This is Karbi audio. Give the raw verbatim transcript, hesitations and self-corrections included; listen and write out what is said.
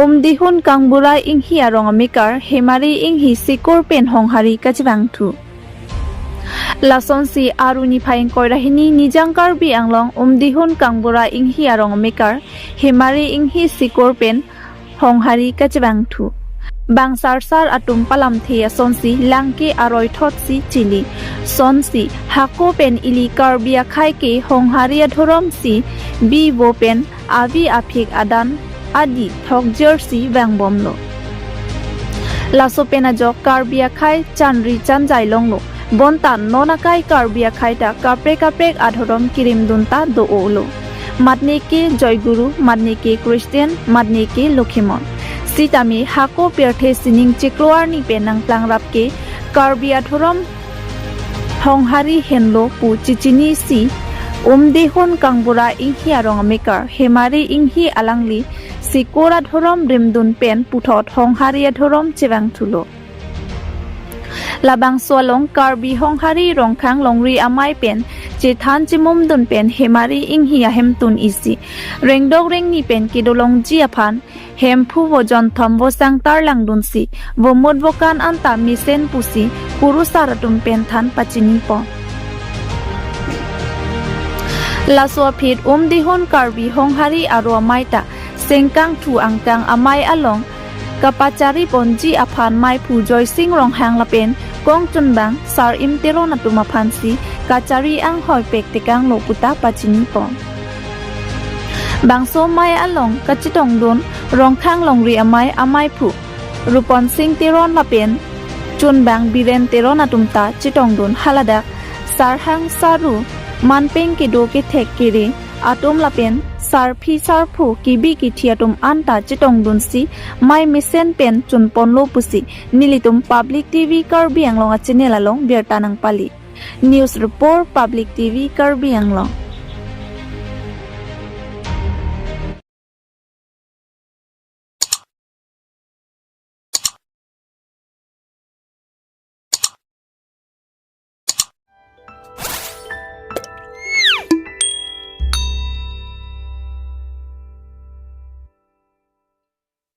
Umdihun Kangbura Inghi arong amekar Hemari Inghi sikor pen honghari kachevangthu. Lasonsi Aru niphai ingkoi ra hini Nijang Karbi Anglong Umdihun Kangbura Inghi arong amekar Hemari Inghi sikor pen honghari kachevangthu. Bang sarsar atum palamthe asonsi lang ke aroi thotsi chili. Sonsi hako pen ili Karbi akhei ke honghari adhorom si bi vo pen avi aphik adan adi thokjirsi vangbomlo. Laso pen ajok Karbi akhei chanri chanjai longlo. Bonta non akai Karbi akhei ta kaprek kaprek adhorom kirimdun ta do-olo. Mat ne ke Joy Guru, mat ne ke Christian, mat ne ke Lokhimon. Sitame hako pirthe sining chiklo arni pen nangplangrap ke Karbi adhorom honghari henlo pu chichinisi Umdihun Kangbura Inghi arong amekar Hemari Inghi alangli sikor adhorom rimdun pen puthot honghari adhorom chevangthulo. Labangso along Karbi honghari Rongkhang Longri amei pen chethan chemumdun pen Hemari Inghi ahemtun isi rengdok rengni pen kedolongji aphan Hemphu vo jonthom vo sangtar langdunsi, vo mut vo kan anta mesen pusi, kurusar atum pen than pachinipon. Laso aphi Umdihun Karbi Honghari Aro Amei ta, sengkangthu angkang amei along kapachariponji aphan meiphu Joysing Ronghang lapen kongchunbang Sar Im Teron atum aphansi kachari anghoi pek tekanglo puta pachinipon. Bangso amei along kachetongdun Rongkhang Longri amei ameiphu Rupon Sing Teron lapen chunbang Biren Teron atum ta chetongdun, haladak sarhang saru manpeng kedo kethek kere atum lapen sarpi sarpo kebi kethe atum anta chetongdunsi mei mesen pen chunponlo pusi nelitum Public T V Karbi Anglong a channel along birta nangpali. News report, Public T V Karbi Anglong.